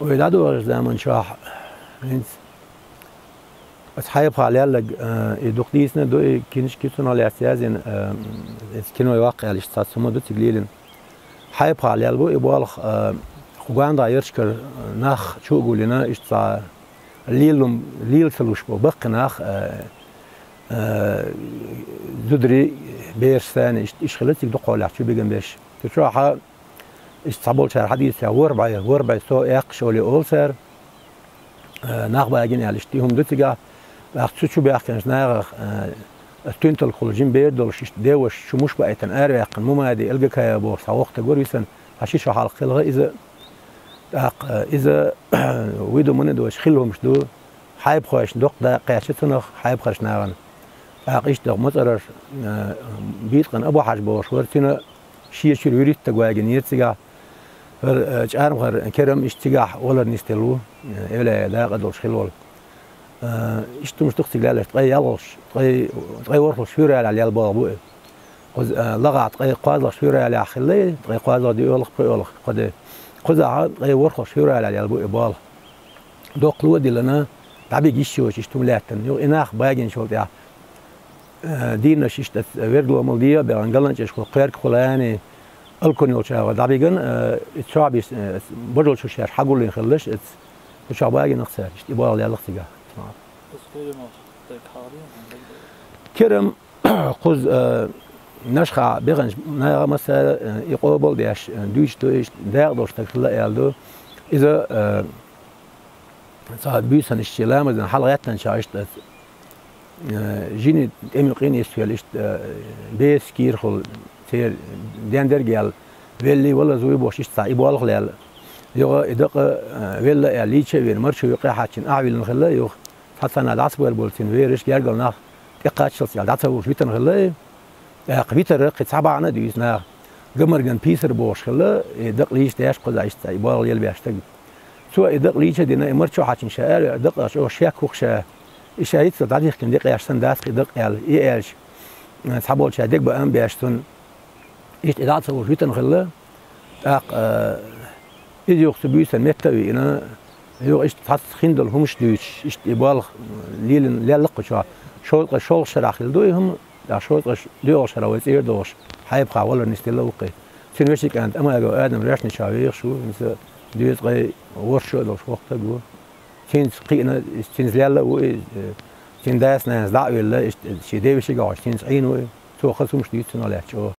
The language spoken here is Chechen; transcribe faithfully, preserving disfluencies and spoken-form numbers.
Вай дӀадоагӀача заман чухь хӀинца аса Хьайбаха лелларг, э, и дукха дийцина ду, и киношка цунах лаьцна язйина, э, эца кино йоккха аьлла, иштта цхьацца хӀума ду цига лелийна. Хьайбаха лелла бу и болх, э, кху Гондагара ярашкара нах чу а гулйина, иштта цхьа лелам, лела ца луш бу баккхий нах, э, э, зударий, бераш санна, иштта иштта хилла цига дукхагӀа лаьтта чу беган бераш. Цу чухьа иштта цхьаболчара хьадийцар, ворхӀ бӀе, ворхӀ бӀе сов эккхаш олий олу цара, э, нах багийна аьлла, иштта и хӀума ду цигахь. ТӀаккха цу чу баьхкинчу нахах, э, аса туьнталгӀа хуьлу жима бер долуш, иштта деваша чу муш баийтина араваьккхина Мумади Элгакаев бохуш цхьа воккха стаг вара висина, цхьа ши шо хьалха хилла иза. ТӀаккха, э, иза, вуй ду, муна доцуш хилла хӀумаш ду, хьайбахошна доккха дакъа кхаьчна цунах, хьайбахарчу нахана. ТӀаккха иштта доккха моцӀараш, э, Бийткъан Абу-Хьажа бохуш вара, цуьнан шен чуьра вуьрхӀитта стаг вагийнера цигахь. ХӀара, э, чӀармхара Керам иштта цигахь валар нисделла ву, э, эвлаяийн дакъа долуш хилла волу. Э, иштта хӀумаш ду-кх цига лелларш, ткъе ялхалгӀачу, ткъе, ткъе ворхӀалгӀачу февралехь лелла болх бу и. Кхуза, э, лагӀахь ткъе кхоалгӀачу февралехь хилла и, ткъе кхоалгӀа, доьалгӀа, пхоьалгӀа, кхо де. Кхузахь ткъе ворхӀалгӀачу февралехь лелла бу и болх. Доккхало а диллина, дӀабига йиш йоцуш иштта хӀума лаьттина. Юха и нах багийнчул тӀаьхьа, э, дийнаш иштта аса верг ломал де а баьхна, ГаланчӀожахула, Кхоьргахула, Алкун йолчу агӀор дӀабигна, э, и цхьа бийс, э, божал чу шаьш хьагуллина хилалаш, эца цу чохь багийнарг цара, иштта и болх лелла-кх цигахь. Керам кхуза, э, Нашха беханчу наха массара, э, и къобал а деш, э, дуьйцуш ду, иштта дакъа долуш стаг хилла аьлла ду. Иза, э, цхьа буьйсанаш шен ламазан хьалагӀеттанчохь иштта, э, жинийн тӀеман къинойх иштта, э, бесаш кийрахула церан дендерг а яьлла, веллий валаза вуй бохуш иштта цхьа и болх лелла. Юха и дакъа, э, велла а аьлла, лийча а веана, марчо юккъе а хьаьччина, ахь виллина хилла юха. Цхьацца нах дӀасабевлла болу цуьнан вераш, гергал нах тӀекхаччалц аьлла, дӀа ца вуьгуш витина хилла и. ТӀаккха витар кхин цхьа бахьана а дуьйцу наха. Гамарган Писар бохуш хилла, и дакъа лийча деш кхузахь иштта и болх лелабеш стаг. Цо и дакъа лийча а дина, и марчо хьаьччина ша ара, дакъа чӀогӀа шек хӀух ша. И ша йицлуш дӀадихкина декъеш санна дац-кх и дакъа аьлла, и аьлча, цхьаболчара дегабаам беш цунна. Иштта и дӀа а ца вуьгуш витина хилла. ТӀаккха, э, иза юха цу буьйсанна метта а виъна, юха иштта цхьацца хиндолу хӀумаш дуьйцуш, иштта и болх лелийна лелла-кх кху чохь. Шовзткъе шолгӀачу шарахь хилла ду и хӀума, ткъа шовзткъе доьалгӀачу шарахь вай цӀера догӀуш, Хьайбаха валар нисделла ву-кх и. Цуьнан вешин кӀант Амаев Адам Ряшнича вехаш ву, хӀинца доьзткъе ворхӀ шо а долуш воккха стаг ву. Цуьнца кхиъна, цуьнца лелла а ву и, э, цуьнан дас-нанас дӀа а велла, иштта шен девешига а гӀош, цуьнца Ӏийна ву и. Цо хаза хӀумаш дуьйцу цунах лаьцна чӀогӀа.